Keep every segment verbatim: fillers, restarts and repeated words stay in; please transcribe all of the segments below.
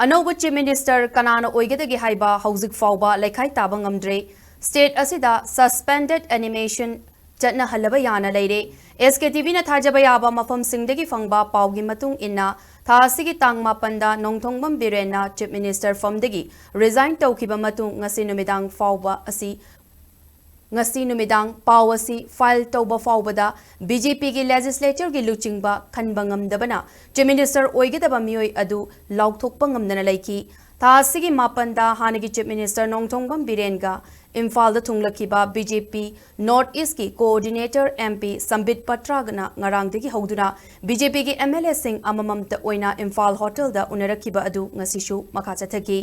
ꯑꯅꯧꯕ Chief Minister ꯀꯅꯥꯅ ꯑꯣꯏꯒꯗꯒꯦ ꯍꯥꯏꯕ ꯍꯧꯖꯤꯛ ꯐꯥꯎꯕ ꯂꯩꯈꯥꯏ ꯇꯥꯕ ꯉꯝꯗ꯭ꯔꯦ꯫ State ꯑꯁꯤꯗ suspended animation ꯆꯠꯅꯍꯜꯂꯕ ꯌꯥꯅ ꯂꯩꯔꯦ꯫ S K T Vꯅ ꯊꯥꯖꯕ ꯌꯥꯕ ꯃꯐꯝꯁꯤꯡꯗꯒꯤ ꯐꯪꯕ ꯄꯥꯎꯒꯤ ꯃꯇꯨꯡ ꯏꯟꯅ, ꯊꯥ ꯑꯁꯤꯒꯤ ꯇꯥꯡ ꯃꯥꯄꯟꯗ ꯅꯣꯡꯊꯣꯡꯕꯝ ꯕꯤꯔꯦꯟꯅ Chief Minister ꯐꯝꯗꯒꯤ resign ꯇꯧꯈꯤꯕ ꯃꯇꯨꯡ, ꯉꯁꯤ ꯅꯨꯃꯤꯗꯥꯡ ꯐꯥꯎꯕ ꯑꯁꯤ, ꯉꯁꯤ ꯅꯨꯃꯤꯗꯥꯡ ꯄꯥꯎ ꯑꯁꯤ file ꯇꯧꯕ ꯐꯥꯎꯕꯗ B J P ꯒꯤ legislatureꯒꯤ ꯂꯨꯆꯤꯡꯕ ꯈꯟꯕ ꯉꯝꯗꯕꯅ Chief Minister ꯑꯣꯏꯒꯗꯕ ꯃꯤꯑꯣꯏ ꯑꯗꯨ ꯂꯥꯎꯊꯣꯛꯄ ꯉꯝꯗꯅ ꯂꯩꯈꯤ꯫ ꯊꯥ ꯑꯁꯤꯒꯤ ꯃꯥꯄꯟꯗ ꯍꯥꯟꯅꯒꯤ Chief Minister ꯅꯣꯡꯊꯣꯡꯕꯝ ꯕꯤꯔꯦꯟꯒ ꯏꯝꯐꯥꯜꯗ ꯊꯨꯡꯂꯈꯤꯕ B J P North Eastꯀꯤ coordinator M P ꯁꯝꯕꯤꯠ ꯄꯇ꯭ꯔꯥꯒꯅ ꯉꯔꯥꯡꯗꯒꯤ ꯍꯧꯗꯨꯅ B J Pꯒꯤ M L Aꯁꯤꯡ ꯑꯃꯃꯝꯇ ꯑꯣꯏꯅ ꯏꯝꯐꯥꯜ hotelꯗ ꯎꯅꯔꯛꯈꯤꯕ ꯑꯗꯨ ꯉꯁꯤꯁꯨ ꯃꯈꯥ ꯆꯠꯊꯈꯤ꯫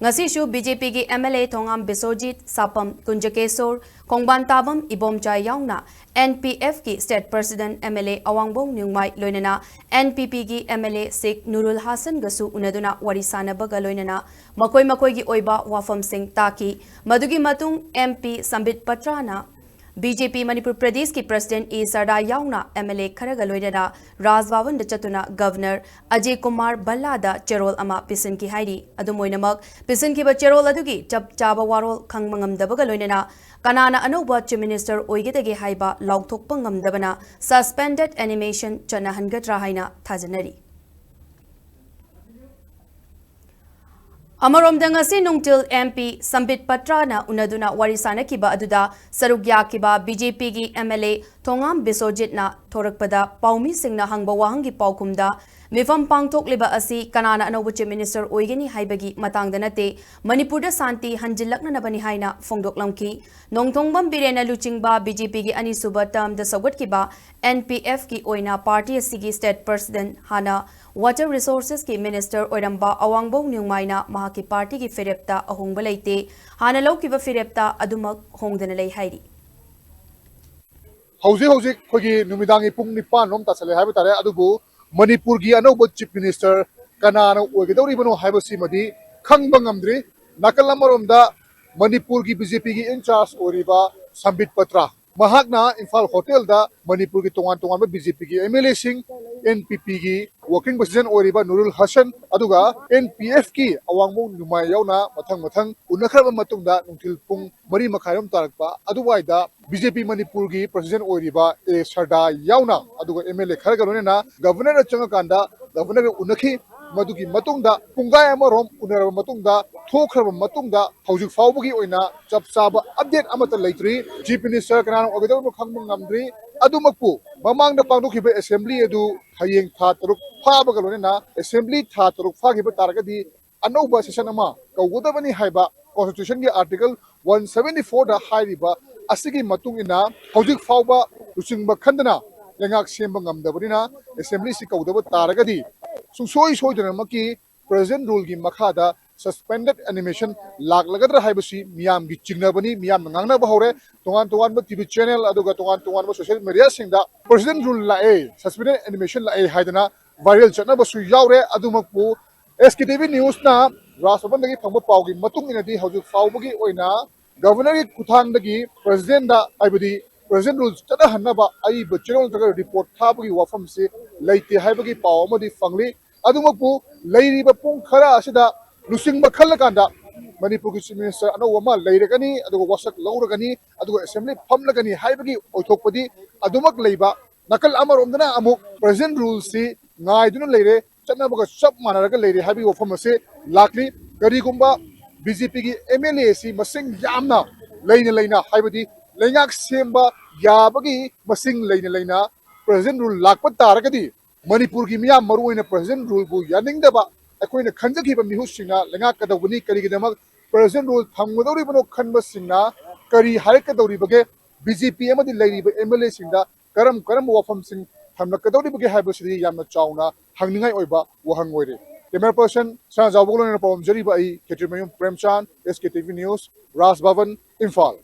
ꯉꯁꯤꯁꯨ B J Pꯒꯤ M L A ꯊꯣꯉꯥꯝ ꯕꯤꯁꯣꯖꯤꯠ, ꯁꯥꯄꯝ ꯀꯨꯟꯖꯀꯦꯁꯣꯔ, ꯈꯣꯡꯕꯥꯟ ꯇꯥꯕꯝ ꯏꯕꯣꯝꯆꯥ ꯌꯥꯎꯅ N P Fꯀꯤ state president M L A ꯑꯋꯥꯡꯕꯧ ꯅꯤꯌꯨꯡꯃꯥꯏ ꯂꯣꯏꯅꯅ N P Pꯒꯤ M L A ꯁꯦꯈ ꯅꯨꯔꯨꯜ ꯍꯥꯁꯟꯒꯁꯨ ꯎꯅꯗꯨꯅ ꯋꯥꯔꯤ ꯁꯥꯅꯕꯒ ꯂꯣꯏꯅꯅ ꯃꯈꯣꯏ ꯃꯈꯣꯏꯒꯤ ꯑꯣꯏꯕ ꯋꯥꯐꯝꯁꯤꯡ ꯇꯥꯈꯤ꯫ ꯃꯗꯨꯒꯤ ꯃꯇꯨꯡ M P ꯁꯝꯕꯤꯠ ꯄꯇ꯭ꯔꯥꯅ B J P Manipur ꯄ꯭ꯔꯗꯦꯁꯀꯤ president A ꯁꯔꯗꯥ ꯌꯥꯎꯅ M L A ꯈꯔꯒ ꯂꯣꯏꯅꯅ ꯔꯥꯖ ꯚꯕꯟꯗ ꯆꯠꯇꯨꯅ Governor ꯑꯖꯌ ꯀꯨꯃꯥꯔ ꯚꯜꯂꯥꯗ ꯆꯦꯔꯣꯜ ꯑꯃ ꯄꯤꯁꯤꯟꯈꯤ ꯍꯥꯏꯔꯤ꯫ ꯑꯗꯨꯝ ꯑꯣꯏꯅꯃꯛ, ꯄꯤꯁꯤꯟꯈꯤꯕ ꯆꯦꯔꯣꯜ ꯑꯗꯨꯒꯤ ꯆꯞ ꯆꯥꯕ ꯋꯥꯔꯣꯜ ꯈꯪꯕ ꯉꯝꯗꯕꯒ ꯂꯣꯏꯅꯅ ꯀꯅꯥꯅ ꯑꯅꯧꯕ Chief Minister ꯑꯣꯏꯒꯗꯒꯦ ꯍꯥꯏꯕ ꯂꯥꯎꯊꯣꯛꯄ ꯉꯝꯗꯕꯅ suspended animation ꯆꯠꯅꯍꯟꯒꯗ꯭ꯔꯥ ꯍꯥꯏꯅ ꯊꯥꯖꯅꯔꯤ꯫ ꯑꯃꯔꯣꯝꯗ, ꯉꯁꯤ ꯅꯨꯡꯊꯤꯜ M P ꯁꯝꯕꯤꯠ ꯄꯇ꯭ꯔꯥꯅ ꯎꯅꯗꯨꯅ ꯋꯥꯔꯤ ꯁꯥꯅꯈꯤꯕ ꯑꯗꯨꯗ ꯁꯔꯨꯛ ꯌꯥꯈꯤꯕ B J Pꯒꯤ M L A ꯊꯣꯉꯥꯝ ꯕꯤꯁꯣꯖꯤꯠꯅ ꯊꯣꯔꯛꯄꯗ ꯄꯥꯎꯃꯤꯁꯤꯡꯅ ꯍꯪꯕ ꯋꯥꯍꯪꯒꯤ ꯄꯥꯎꯈꯨꯝꯗ, ꯃꯤꯐꯝ ꯄꯥꯡꯊꯣꯛꯂꯤꯕ ꯑꯁꯤ ꯀꯅꯥꯅ ꯑꯅꯧꯕ Chief Minister ꯑꯣꯏꯒꯅꯤ ꯍꯥꯏꯕꯒꯤ ꯃꯇꯥꯡꯗ ꯅꯠꯇꯦ, ꯃꯅꯤꯄꯨꯔꯗ ꯁꯥꯟꯇꯤ ꯍꯟꯖꯤꯜꯂꯛꯅꯅꯕꯅꯤ ꯍꯥꯏꯅ ꯐꯣꯡꯗꯣꯛꯂꯝꯈꯤ꯫ ꯅꯣꯡꯊꯣꯡꯕꯝ ꯕꯤꯔꯦꯟꯅ ꯂꯨꯆꯤꯡꯕ B J Pꯒꯤ ꯑꯅꯤꯁꯨꯕ termꯗ ꯁꯧꯒꯠꯈꯤꯕ N P Fꯀꯤ ꯑꯣꯏꯅ party ꯑꯁꯤꯒꯤ state president, ꯍꯥꯟꯅ Water Resourcesꯀꯤ minister ꯑꯣꯏꯔꯝꯕ ꯑꯋꯥꯡꯕꯧ ꯅꯤꯌꯨꯡꯃꯥꯏꯅ ꯃꯍꯥꯛꯀꯤ partyꯒꯤ ꯐꯤꯔꯦꯞꯇ ꯑꯍꯣꯡꯕ ꯂꯩꯇꯦ, ꯍꯥꯟꯅ ꯂꯧꯈꯤꯕ ꯐꯤꯔꯦꯞꯇ ꯑꯗꯨꯃꯛ ꯍꯣꯡꯗꯅ ꯂꯩ ꯍꯥꯏꯔꯤ꯫ ꯍꯧꯖꯤꯛ ꯍꯧꯖꯤꯛ ꯑꯩꯈꯣꯏꯒꯤ ꯅꯨꯃꯤꯗꯥꯡꯒꯤ ꯄꯨꯡ ꯅꯤꯄꯥꯟ ꯔꯣꯝ ꯇꯥꯁꯜꯂꯦ ꯍꯥꯏꯕ ꯇꯥꯔꯦ꯫ ꯑꯗꯨꯕꯨ ꯃꯅꯤꯄꯨꯔꯒꯤ ꯑꯅꯧꯕ Chief Minister ꯀꯅꯥꯅ ꯑꯣꯏꯒꯗꯧꯔꯤꯕꯅꯣ ꯍꯥꯏꯕꯁꯤꯃꯗꯤ ꯈꯪꯕ ꯉꯝꯗ꯭ꯔꯤ꯫ ꯅꯥꯀꯜ ꯑꯃꯔꯣꯝꯗ ꯃꯅꯤꯄꯨꯔꯒꯤ B J Pꯒꯤ in charge ꯑꯣꯏꯔꯤꯕ ꯁꯝꯕꯤꯠ ꯄꯇ꯭ꯔꯥ, ꯃꯍꯥꯛꯅ ꯏꯝꯐꯥꯜ ꯍꯣꯇꯦꯜꯗ ꯃꯅꯤꯄꯨꯔꯒꯤ ꯇꯣꯉꯥꯟ ꯇꯣꯉꯥꯟꯕ BJPꯒꯤ MLAꯁꯤꯡ, NPPꯒꯤ working president ꯑꯣꯏꯔꯤꯕ ꯅꯨꯔꯨꯜ ꯍꯁꯟ, ꯑꯗꯨꯒ NPFꯀꯤ ꯑꯋꯥꯡꯕ ꯅꯨꯃꯥꯏ ꯌꯥꯎꯅ ꯃꯊꯪ ꯃꯊꯪ ꯎꯅꯈ꯭ꯔꯕ ꯃꯇꯨꯡꯗ ꯅꯨꯡꯊꯤꯜ ꯄꯨꯡ ꯃꯔꯤ ꯃꯈꯥꯏꯔꯣꯝ ꯇꯥꯔꯛꯄ ꯑꯗꯨꯋꯥꯏꯗ BJP ꯃꯅꯤꯄꯨꯔꯒꯤ president ꯑꯣꯏꯔꯤꯕ ꯑꯦ ꯁꯔꯗꯥ ꯌꯥꯎꯅ, ꯑꯗꯨꯒ MLA ꯈꯔꯒ ꯂꯣꯏꯅꯅ governorꯗ ꯆꯪꯉꯀꯥꯟꯗ governorꯒ ꯎꯅꯈꯤ꯫ ꯃꯗꯨꯒꯤ ꯃꯇꯨꯡꯗ ꯄꯨꯡꯈꯥꯏ ꯑꯃꯔꯣꯝ ꯎꯅꯔꯕ ꯃꯇꯨꯡꯗ ꯊꯣꯛꯈ꯭ꯔꯕ ꯃꯇꯨꯡꯗ ꯍꯧꯖꯤꯛ ꯐꯥꯎꯕꯒꯤ ꯑꯣꯏꯅ ꯆꯞ ꯆꯥꯕ update ꯑꯃꯠꯇ ꯂꯩꯇ꯭ꯔꯤ꯫ Chief Minister ꯀꯅꯥꯅ ꯑꯣꯏꯒꯗꯕꯅꯣ ꯈꯪꯕ ꯉꯝꯗ꯭ꯔꯤ꯫ ꯑꯗꯨꯃꯛꯄꯨ ꯃꯃꯥꯡꯗ ꯄꯥꯡꯊꯣꯛꯈꯤꯕ assembly ꯑꯗꯨ ꯍꯌꯦꯡ ꯊꯥ ꯇꯔꯨꯛ ꯐꯥꯕꯒ ꯂꯣꯏꯅꯅ assembly ꯊꯥ ꯇꯔꯨꯛ ꯐꯥꯈꯤꯕ ꯇꯥꯔꯒꯗꯤ ꯑꯅꯧꯕ session ꯑꯃ ꯀꯧꯒꯗꯕꯅꯤ ꯍꯥꯏꯕ constitutionꯒꯤ article one seventy fourꯗ ꯍꯥꯏꯔꯤꯕ ꯑꯁꯤꯒꯤ ꯃꯇꯨꯡ ꯏꯟꯅ ꯍꯧꯖꯤꯛ ꯐꯥꯎꯕ ꯂꯨꯆꯤꯡꯕ ꯈꯟꯗꯅ ꯂꯩꯉꯥꯛ ꯁꯦꯝꯕ ꯉꯝꯗꯕꯅꯤꯅ assemblyꯁꯤ ꯀꯧꯗꯕ ꯇꯥꯔꯒꯗꯤ ꯁꯨꯡꯁꯣꯏ ꯁꯣꯏꯗꯅꯃꯛꯀꯤ president ruleꯒꯤ ꯃꯈꯥꯗ suspended animation ꯂꯥꯛꯂꯒꯗ꯭ꯔꯥ ꯍꯥꯏꯕꯁꯤ ꯃꯤꯌꯥꯝꯒꯤ ꯆꯤꯡꯅꯕꯅꯤ꯫ ꯃꯤꯌꯥꯝꯅ ꯉꯥꯡꯅꯕ ꯍꯧꯔꯦ꯫ ꯇꯣꯉꯥꯟ ꯇꯣꯉꯥꯟꯕ TV channel ꯑꯗꯨꯒ ꯇꯣꯉꯥꯟ ꯇꯣꯉꯥꯟꯕ social mediaꯁꯤꯡꯗ president rule ꯂꯥꯛꯑꯦ, suspended animation ꯂꯥꯛꯑꯦ ꯍꯥꯏꯗꯅ viral ꯆꯠꯅꯕꯁꯨ ꯌꯥꯎꯔꯦ꯫ ꯑꯗꯨꯃꯛꯄꯨ SKTV Newsꯅ ꯔꯥꯖ ꯚꯕꯟꯗꯒꯤ ꯐꯪꯕ ꯄꯥꯎꯒꯤ ꯃꯇꯨꯡ ꯏꯟꯅꯗꯤ ꯍꯧꯖꯤꯛ ꯐꯥꯎꯕꯒꯤ ꯑꯣꯏꯅ governorꯒꯤ ꯈꯨꯠꯊꯥꯡꯗꯒꯤ presidentꯗ, ꯍꯥꯏꯕꯗꯤ president rule ꯆꯠꯅꯍꯟꯅꯕ ꯑꯏꯕ ꯆꯦꯔꯣꯜ ꯅꯠꯇ꯭ꯔꯒ report ꯊꯥꯕꯒꯤ ꯋꯥꯐꯝꯁꯤ ꯂꯩꯇꯦ ꯍꯥꯏꯕꯒꯤ ꯄꯥꯎ ꯑꯃꯗꯤ ꯐꯪꯂꯤ꯫ ꯑꯗꯨꯃꯛꯄꯨ ꯂꯩꯔꯤꯕ ꯄꯨꯡ ꯈꯔ ꯑꯁꯤꯗ ꯂꯨꯆꯤꯡꯕ ꯈꯜꯂꯀꯥꯟꯗ ꯃꯅꯤꯄꯨꯔꯒꯤ Chief Minister ꯑꯅꯧꯕ ꯑꯃ ꯂꯩꯔꯒꯅꯤ, ꯑꯗꯨꯒ ꯋꯥꯁꯛ ꯂꯧꯔꯒꯅꯤ, ꯑꯗꯨꯒ assembly ꯐꯝꯂꯒꯅꯤ ꯍꯥꯏꯕꯒꯤ ꯑꯣꯏꯊꯣꯛꯄꯗꯤ ꯑꯗꯨꯃꯛ ꯂꯩꯕ꯫ ꯅꯥꯀꯜ ꯑꯃꯔꯣꯝꯗꯅ ꯑꯃꯨꯛ president ruleꯁꯤ ꯉꯥꯏꯗꯨꯅ ꯂꯩꯔꯦ, ꯆꯠꯅꯕꯒ ꯆꯞ ꯃꯥꯟꯅꯔꯒ ꯂꯩꯔꯦ ꯍꯥꯏꯕꯒꯤ ꯋꯥꯐꯝ ꯑꯁꯤ ꯂꯥꯛꯂꯤ꯫ ꯀꯔꯤꯒꯨꯝꯕ BJPꯒꯤ MLAꯁꯤ ꯃꯁꯤꯡ ꯌꯥꯝꯅ ꯂꯩꯅ ꯂꯩꯅ, ꯍꯥꯏꯕꯗꯤ ꯂꯩꯉꯥꯛ ꯁꯦꯝꯕ ꯌꯥꯕꯒꯤ ꯃꯁꯤꯡ ꯂꯩꯅ ꯂꯩꯅ president rule ꯂꯥꯛꯄ ꯇꯥꯔꯒꯗꯤ ꯃꯅꯤꯄꯨꯔꯒꯤ ꯃꯤꯌꯥꯝ, ꯃꯔꯨꯑꯣꯏꯅ president ruleꯕꯨ ꯌꯥꯅꯤꯡꯗꯕ ꯑꯩꯈꯣꯏꯅ ꯈꯟꯖꯈꯤꯕ ꯃꯤꯍꯨꯠꯁꯤꯡꯅ ꯂꯩꯉꯥꯛꯀꯗꯧꯕꯅꯤ꯫ ꯀꯔꯤꯒꯤꯗꯃꯛ president rule ꯊꯝꯒꯗꯧꯔꯤꯕꯅꯣ ꯈꯟꯕꯁꯤꯡꯅ ꯀꯔꯤ ꯍꯥꯏꯔꯛꯀꯗꯧꯔꯤꯕꯒꯦ? BJP ꯑꯃꯗꯤ ꯂꯩꯔꯤꯕ MLAꯁꯤꯡꯗ ꯀꯔꯝ ꯀꯔꯝꯕ ꯋꯥꯐꯝꯁꯤꯡ ꯊꯝꯂꯛꯀꯗꯧꯔꯤꯕꯒꯦ ꯍꯥꯏꯕꯁꯤꯗꯤ ꯌꯥꯝꯅ ꯆꯥꯎꯅ ꯍꯪꯅꯤꯡꯉꯥꯏ ꯑꯣꯏꯕ ꯋꯥꯍꯪ ꯑꯣꯏꯔꯦ꯫ Camera person ꯁꯅꯥꯖꯥꯎꯕꯒ ꯂꯣꯏꯅꯅ ꯄꯥꯎꯔꯝꯖꯔꯤꯕ ꯑꯩ ꯈꯦꯇ꯭ꯔꯤꯃꯌꯨꯝ ꯄ꯭ꯔꯦꯝꯆꯥꯟ, SKTV News, ꯔꯥꯖ ꯚꯕꯟ, ꯏꯝꯐꯥꯜ꯫